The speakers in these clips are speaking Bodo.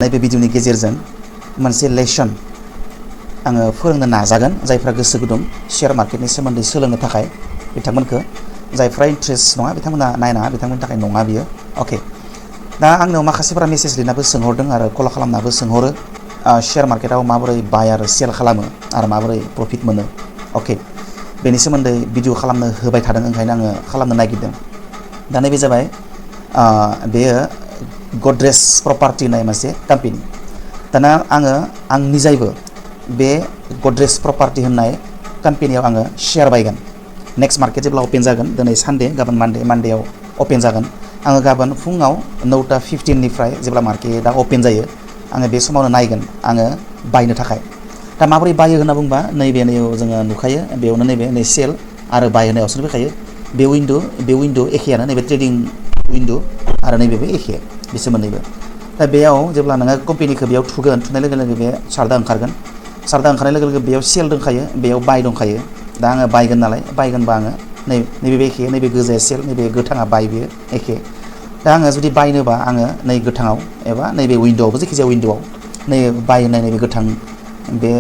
नैबे भिडिअनि गेजेरजों मोनसे लेसन आङो फोरोंनो नाजागोन जायफ्रा गोसो गुदुं शेयार मार्केटनि सोमोन्दै सोलोंनो थाखाय बिथांमोनखौ जायफ्रा इन्ट्रेस्ट नङा बिथांमोना नायनाङा बिथांमोननि थाखाय नङा बियो अके दा आंनाव माखासेफोरा मेसेज लिरनाबो सोंहरदों आरो कल खालामनाबो सोंहरो शेयार मार्केटाव माबोरै बाय आरो सेल खालामो आरो माबोरै प्रफिट मोनो अके बेनि सोमोन्दै भिडिअ खालामनो होबाय थादों ओंखायनो आङो खालामनो नागिरदों दा नैबे जाबाय बेयो गडरेज प्रपार्टि होननाय मोनसे कम्पानि दाना आङो आं निजायबो बे गडरेज प्रपार्टि होननाय कम्पानियाव आङो शेयार बायगोन नेक्स्ट मार्केट जेब्ला अपेन जागोन दिनै सानडे गाबोन मानडेयाव अपेन जागोन आङो गाबोन फुङाव 9:15 जेब्ला मार्केटआ अपेन जायो आङो बे समावनो नायगोन आङो बायनो थाखाय दा माबोरै बायो होनना बुंबा नैबे जोङो नुखायो बेयावनो नैबे सेल आरो बाय होनाय अपसन फैखायो बे विन्डो एखेयानो नैबे ट्रेडिं विन्डो आरो नैबेबो एखे बिसोर मोननैबो दा बेयाव जेब्ला नोङो कम्पानिखौ बेयाव थुगोन थुनाय लोगो लोगो बे चार्टआ ओंखारगोन चार्टआ ओंखारनाय लोगो लोगो बेयाव सेल दंखायो बेयाव बाय दंखायो दा आङो बायगोन नालाय बायगोनबा आङो नैबे एखे नैबे गोजाया सेल नैबे गोथाङा बाय बेयो एखे दा आङो जुदि बायनोबा आङो नै गोथाङाव एबा नैबे विन्डोआवबो जायखिजाया विन्डोआव नै बाय होननाय नैबे गोथां बे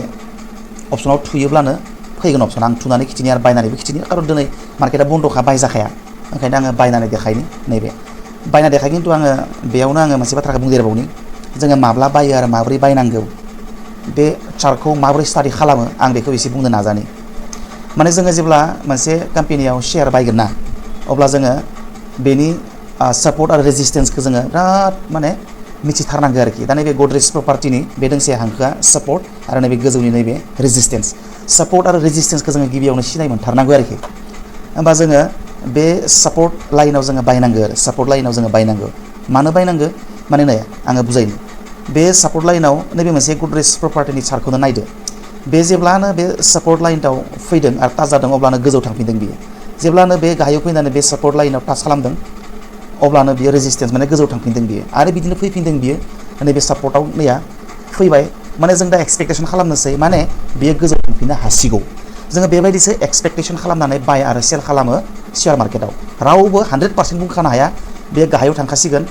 अपसनाव थुयोब्लानो फैगोन अपसन आं थुनानै खिथिनि आरो बायनानैबो खिथिनि खारन दिनै मार्केटआ बन्द'खा बायजाखाया ओंखायनो आङो बायनानै देखायनि नैबे बायना देखाय खिन्थु आङो बेयावनो आङो मोनसे बाथ्राखौ बुंदेरबावनि जोङो माब्ला बायो आरो माबोरै बायनांगौ बे चार्टखौ माबोरै स्टाडि खालामो आं बेखौ एसे बुंनो नाजानि माने जोङो जेब्ला मोनसे कम्पानियाव शेयार बायगोन ना अब्ला जोङो बेनि सापर्ट आरो रेजिस्टेन्सखौ जोङो बिराद माने मिथिथारनांगौ आरोखि दा नैबे गडरेज प्रपार्टिनि बे दोंसे हांखोआ सापर्ट आरो नैबे गोजौनि नैबे रेजिस्टेन्स सापर्ट आरो रेजिस्टेन्सखौ जोङो गिबियावनो सिनाय मोनथारनांगौ आरोखि होमबा जोङो बे सापर्ट लाइनाव जोङो बायनांगौ आरो सापर्ट लाइनाव जोङो बायनांगौ मानो बायनांगौ माने नै आङो बुजायनि बे सापर्ट लाइनाव नैबे मोनसे गडरेज प्रपार्टिनि चार्टखौनो नायदो बे जेब्लानो बे सापर्ट लाइनाव फैदों आरो टाच जादों अब्लानो गोजौ थांफिनदों बियो जेब्लानो बे गाहायाव फैनानै बे सापर्ट लाइनाव टाच खालामदों अब्लानो बियो रेजिस्टेन्स माने गोजौ थांफिनदों बियो आरो बिदिनो फैफिनदों बियो नैबे सापर्टआव नैया फैबाय माने जों दा एक्सपेक्टेसन खालामनोसै माने बियो गोजौ थांफिननो हासिगौ जोङो बेबायदिसो एक्सपेक्टेसन खालामनानै बाय आरो सेल खालामो शेयार मार्केटाव रावबो 100% बुंखानो हाया बे गाहायाव थांखासिगोन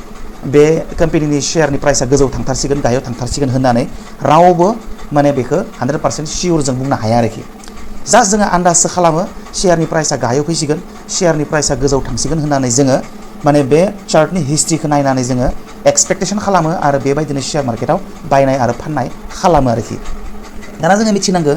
बे कम्पानिनि शेयारनि प्राइसआ गोजौ थांथारसिगोन गाहायाव थांथारसिगोन होननानै रावबो माने बेखौ 100% सियर जों बुंनो हाया आरोखि जास्ट जोङो आन्दाजसो खालामो शेयारनि प्राइसआ गाहायाव फैसिगोन शेयारनि प्राइसआ गोजौ थांसिगोन होननानै जोङो माने बे चार्टनि हिस्ट्रिखौ नायनानै जोङो एक्सपेक्टेसन खालामो आरो बेबायदिनो शेयार मार्केटाव बायनाय आरो फाननाय खालामो आरोखि दाना जोङो मिथिनांगौ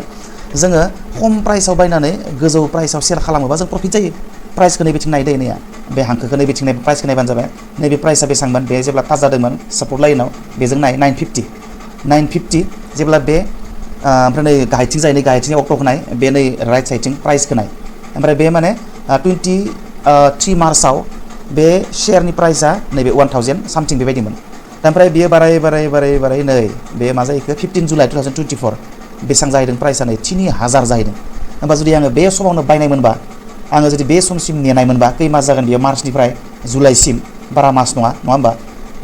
जोङो खम प्राइसआव बायनानै गोजौ प्राइसआव सेल खालामोबा जों प्रफिट जायो प्राइसखौ नैबेथिं नायदो नैया बे हांखोखौ नैबेथिं नाय प्राइसखौ नायबानो जाबाय नैबे प्राइसआ बेसेबांमोन बे जेब्ला टाच जादोंमोन सापर्ट लाइनाव बेजों नाय 950 जेब्ला बे ओमफ्राय नै गाहायथिं जायो नै गाहायथिं अक्ट'खौ नाय बे नै राइट साइडथिं प्राइसखौ नाय ओमफ्राय बे माने 23 मार्चआव बे शेयारनि प्राइसआ नैबे 1000 सामथिं बेबायदिमोन ओमफ्राय बियो बाराय नै बे मा जाहैखो 15 जुलाइ 2024 बेसेबां जाहैदों प्राइसआ नै 3000 जाहैदों होमबा जुदि आङो बे समावनो बायनाय मोनबा आङो जुदि बे समसिम नेनाय मोनबा खै मास जागोन बेयो मार्चनिफ्राय जुलाइसिम बारा मास नङा होमबा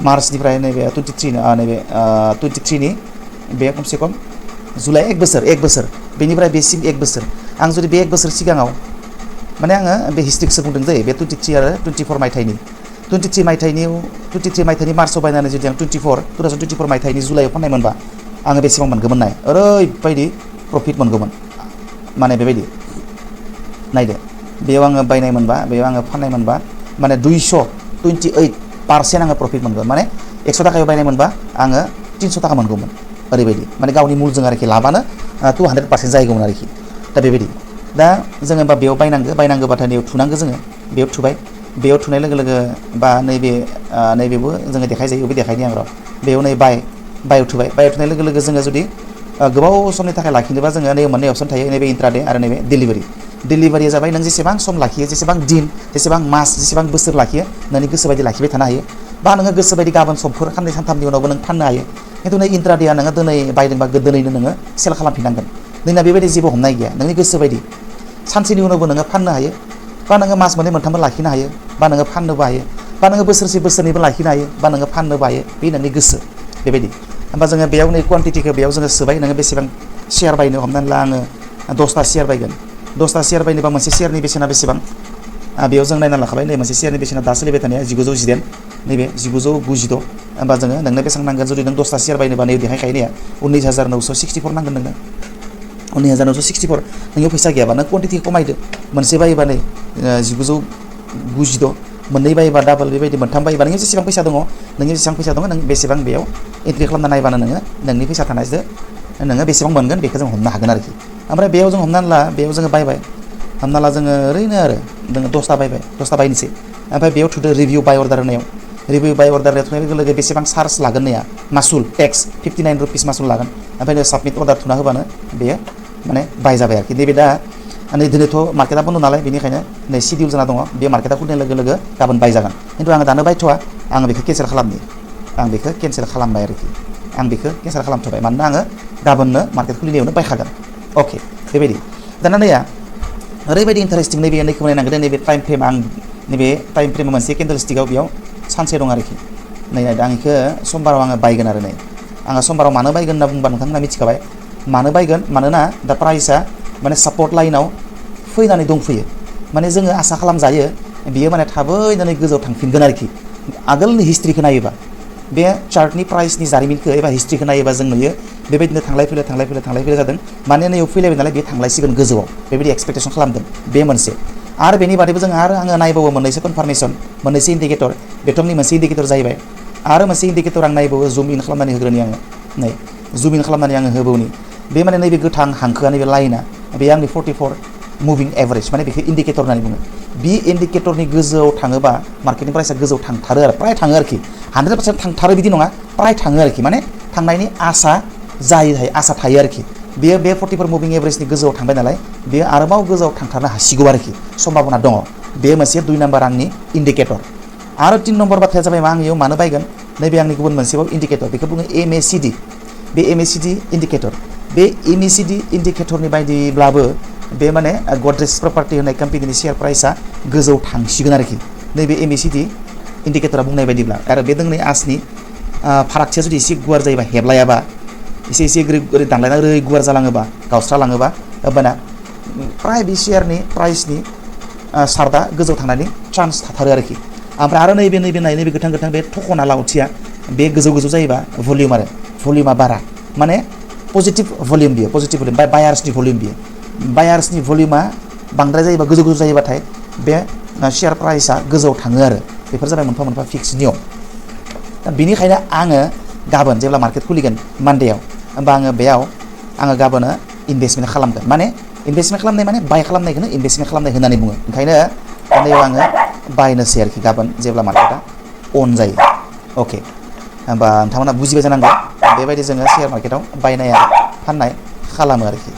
मार्चनिफ्राय नैबे 23नि बे खमसे खम जुलाइ एक बोसोर बेनिफ्राय बेसिम एक बोसोर आं जुदि बे एक बोसोर सिगाङाव माने आङो बे हिस्ट्रिखौसो बुंदों जायो बे 23 आरो 24 मायथाइनि 23 मायथाइनि मार्चआव बायनानै जुदि आं 2024 मायथाइनि जुलाइआव फाननाय मोनबा आङो बेसेबां मोनगौमोन नाय ओरैबायदि प्रफिट मोनगौमोन माने बेबायदि नायदो बेयाव आङो बायनाय मोनबा बेयाव आङो फाननाय मोनबा माने 228% आङो प्रफिट मोनगोन माने 100 थाखायाव बायनाय मोनबा आङो 300 थाखा मोनगौमोन ओरैबायदि माने गावनि मुलजों आरोखि लाबानो 200% जाहैगौमोन आरोखि दा बेबायदि दा जोङो बा बेयाव बायनांगौबाथाय बेयाव थुनांगौ जोङो बेयाव थुबाय बेयाव थुनाय लोगो लोगो बा नैबेबो जोङो देखायजायो बे देखायनि आं र' बेयाव नै बायाव थुनाय लोगो लोगो जोङो जुदि गोबाव समनि थाखाय लाखिनोबा जोङो नैबे मोननै अपसन थायो नैबे इन्ट्राडे आरो नैबे डिलिभारिया जाबाय नों जेसेबां सम लाखियो जेसेबां दिन जेसेबां मास जेसेबां बोसोर लाखियो नोंनि गोसो बायदि लाखिबाय थानो हायो बा नोङो गोसो बायदि गाबोन समफोर साननै सानथामनि उनावबो नों फाननो हायो खिन्थु नै इन्ट्राडेया नोङो दिनै बायदोंबा दिनैनो नोङो सेल खालामफिननांगोन नोंना बेबायदि जेबो हमनाय गैया नोंनि गोसो बायदि सानसेनि उनावबो नोङो फाननो हायो बा नोङो मास मोननै मोनथामबो लाखिनो हायो बा नोङो फाननोबो हायो बा नोङो बोसोरनैबो लाखिनो हायो बा नोङो फाननोबो हायो बे नोंनि गोसो बेबायदि होमबा जोङो बेयाव नै कुवान्टिटिखौ बेयाव जोङो सोबाय नोङो बेसेबां शेयार बायनो हमनानै ला आङो 10टा शेयार बायगोन 10टा शेयार बायनोबा मोनसे शेयारनि बेसेना बेसेबां बेयाव जों नायना लाखाबाय नै मोनसे शेयारनि बेसेना दा सोलिबाय थानाया 1910 नैबे 1996 होमबा जोङो नोंनो बेसेबां नांगोन जुदि नों 10टा शेयार बायनोबा नैबे देखायखायो ने 19,964 नांगोन नोंनो 19,964 नोंनियाव फैसा गैयाबा नों कुवान्टिटि खमायदो मोनसे बायोबा नै 1996 मोननै बायोबा डाबल बेबायदि मोनथाम बायोबा नोंनि जेसेबां फैसा दङ नों बेसेबां बेयाव एन्ट्रि खालामना नायबानो नोङो नोंनि फैसा थानायजों नोङो बेसेबां मोनगोन बेखौ जों हमनो हागोन आरोखि ओमफ्राय बेयाव जों हमनानै ला बेयाव जोङो बायबाय हमना ला जोङो ओरैनो आरो जोङो 10टा बायबाय 10टा बायनोसै ओमफ्राय बेयाव थुदो रिभिउ बाय अर्डार होनायाव रिभिउ बाय अर्डार थुनाय लोगो लोगो बेसेबां चार्ज लागोन नैया मासुल टेक्स 59 रुपिस मासुल लागोन ओमफ्राय नों साबमिट अर्डार थुना होबानो बेयो माने बाय जाबाय आरोखि नैबे दा नै दिनैथ' मार्केटआ बन्द नालाय बेनिखायनो नै सिडिउल जाना दङ बे मार्केटआ खुलिनाय लोगो लोगो गाबोन बायजागोन खिन्थु आङो दानो बायथ'वा आं बेखौ केन्सेल खालामबाय आरोखि आं बेखौ केन्सेल खालामथ'बाय मानोना आङो गाबोननो मार्केट खुलिनायावनो बायखागोन अके बेबायदि दाना नैया ओरैबायदि इन्टारेस्टिं नैबे नैखौ नायनांगोन नैबे टाइम फ्रेम आं नैबे टाइम फ्रेमा मोनसे केन्डेल स्टिकआव बेयाव सानसे दं आरोखि नै नायदो आं बेखौ समबाराव आङो बायगोन आरो नै आङो समबाराव मानो बायगोन होनना बुंबा नोंथांमोना मिथिखाबाय मानो बायगोन मानोना दा प्राइसआ माने सापर्ट लाइनाव फैनानै दंफैयो माने जोङो आसा खालामजायो बियो माने थाबैनानै गोजौआव थांफिनगोन आरोखि आगोलनि हिस्ट्रिखौ नायोबा बे चार्टनि प्राइसनि जारिमिनखौ एबा हिस्ट्रिखौ नायोबा जों नुयो बेबायदिनो थांलाय फैलाय जादों माने नैयाव फैलायबाय नालाय बे थांलायसिगोन गोजौआव बेबायदि एक्सपेक्टेसन खालामदों बे मोनसे आरो बेनि बादैबो जों आङो नायबावो मोननैसो कनफार्मेसन मोननैसो इन्डिकेटर बेटमनि मोनसे इन्डिकेटर जाहैबाय आरो मोनसे इन्डिकेटर आं नायबावो जुम इन खालामनानै होग्रोनि आङो नै जुम इन खालामनानै आङो होबावनि बे माने नैबे गोथां हांखोआ नैबे लाइना बे आंनि 44 मुभिं एभारेज माने बेखौ इन्डिकेटर होननानै बुङो बे इन्डिकेटरनि गोजौआव थाङोबा मार्केटनि प्राइसआ गोजौआव थांथारो आरो प्राय थाङो आरोखि 100% थांथारो बिदि नङा प्राय थाङो आरोखि माने थांनायनि आसा थायो आरोखि बेयो बे 44 मुभिं एभारेजनि गोजौआव थांबाय नालाय बेयो आरोबाव गोजौआव थांथारनो हासिगौ आरोखि सम्भाबना दङ बे मोनसे 2 नाम्बार आंनि इन्डिकेटर आरो 3 नम्बर बाथ्राया जाबाय मा आं इयाव मानो बायगोन नैबे आंनि गुबुन मोनसेबाव इन्डिकेटर बेखौ बुङो MACD बे MACD इन्डिकेटर बे MACD इन्डिकेटरनि बायदिब्लाबो बे माने गडरेज प्रपार्टि होननाय कम्पानिनि शेयार प्राइसआ गोजौ थांसिगोन आरोखि नैबे MACD इन्डिकेटरा बुंनाय बायदिब्ला आरो बे दोंनै आसनि फारागथिया जुदि एसे गुवार जायोबा हेबलायाबा एसे ओरै दानलायना ओरै गुवार जालाङोबा गावस्रालाङोबा होमबाना प्राय बे शेयारनि प्राइसनि सार्टआ गोजौ थांनायनि चान्स थाथारो आरोखि ओमफ्राय आरो नैबे गोथां बे थखना लावथिया बे गोजौ जायोबा भलिउमा बारा माने पजिटिभ भलिउम बायार्सनि भलिउम बियो बायार्सनि भलिउमा बांद्राय जायोबा गोजौ जायोबाथाय बे शेयार प्राइसआ गोजौआव थाङो आरो बेफोर जाबाय मोनफा फिक्स नियम दा बेनिखायनो आङो गाबोन जेब्ला मार्केट खुलिगोन मानडेयाव होमबा आङो बेयाव गाबोनो इनभेस्टमेन्ट खालामगोन माने इनभेस्टमेन्ट खालामनाय माने बाय खालामनायखौनो इनभेस्टमेन्ट खालामनाय होननानै बुङो ओंखायनो बेयाव आङो बायनोसै आरोखि गाबोन जेब्ला मार्केटआ अन जायो अके होमबा नोंथांमोना बुजिबाय जानांगौ बेबायदि जोङो शेयार मार्केटाव बायनाय आरो फाननाय खालामो आरोखि